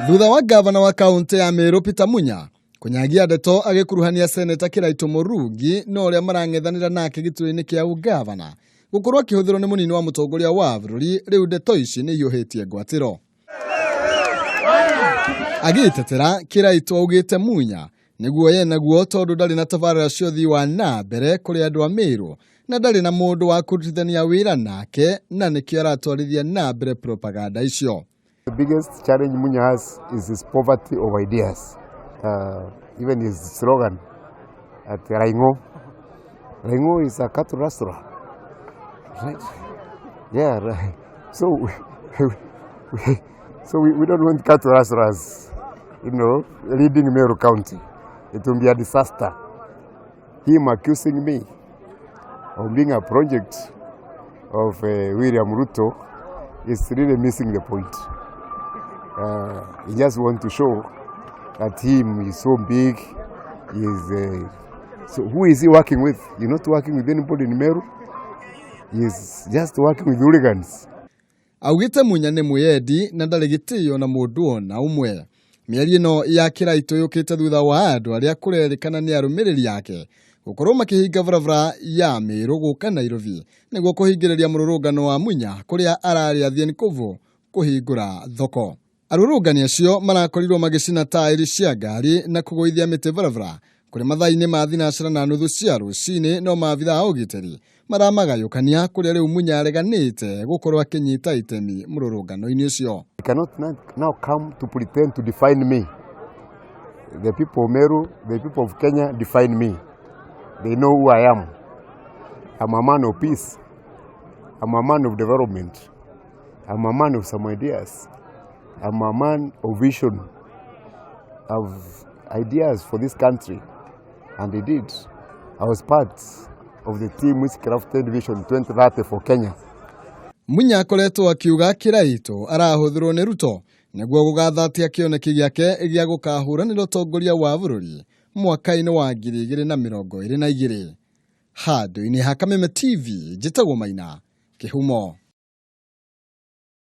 Thutha wa gavana wa kaunti ya Meru Peter Munya kũnyagia ndeto agĩkuruhania seneta Kĩraitũ Mũrungi na ũrĩa marang'ethanĩra nake gĩturwa-inĩ kĩa ũgavana gũkorwo akĩhũthĩrwo nĩ mũnini wa mũtongoria wa bũrũri, rĩu ndeto ici nĩ ihiũhĩtie ngwatĩro. Agĩtetera Kĩraitũ augĩte Munya nĩguo ye naguo tondũ ndarĩ na tabarĩra cia ũthii wa na mbere kũrĩ andũ a Meru na ndarĩ na mũndũ wa kũrutithania wĩra nake na nĩkĩo aratwarithia na mbere propaganda icio. The biggest challenge Munya has is his poverty of ideas. Even his slogan at Raingo. Raingo is a cattle rustler. Right? Yeah, right. So, we don't want cattle rustlers leading Meru County. It will be a disaster. Him accusing me of being a project of William Ruto is really missing the point. He just wants to show that him is so big. So who is he working with? He's not working with anybody in Meru. He is just working with hooligans. Augĩte Munya nĩ mwĩyendi na ndarĩ gĩtĩo na mũndũ ona ũmwe. Mĩario ĩno ya Kĩraitũ yũkĩte thutha wa andũ arĩa kũrerĩkana nĩ arũmĩrĩri ake gũkorwo makĩhinga barabara ya Meru gũka Nairobi nĩguo kũhingĩrĩria mũrũrũngano wa Munya kũrĩa ararĩ athiĩ Nkuvu kũhingũra thoko. Arũrũngani acio marakorirwo magĩcina taĩri cia ngari na kũgũithia mĩtĩ barabara kũrĩ mathaa-inĩ ma thinacara na nuthu cia rũcinĩ, no maabitha a ũgitĩri maramagayũkania kũrĩa rĩu Munya areganĩte gũkorwo akĩnyita itemi mũrũrũngano-inĩ ũcio. He cannot now come to pretend to define me. The people of Meru, the people of Kenya define me. They know who I am. I'm a man of peace. I'm a man of development. I'm a man of some ideas. I'm a man of vision, of ideas for this country. And indeed, I was part of the team which crafted Vision 2030 for Kenya. Munya akoretwo akiuga Kĩraitũ arahũthĩrwo nĩ Ruto nĩguo gũgathatia kĩoneki gĩake gĩa gũkahũranĩra ũtongoria wa bũrũri mwaka-inĩ wa 2022. Handũ-inĩ ha Kameme TV, njĩtagwo Maina Kĩhumo.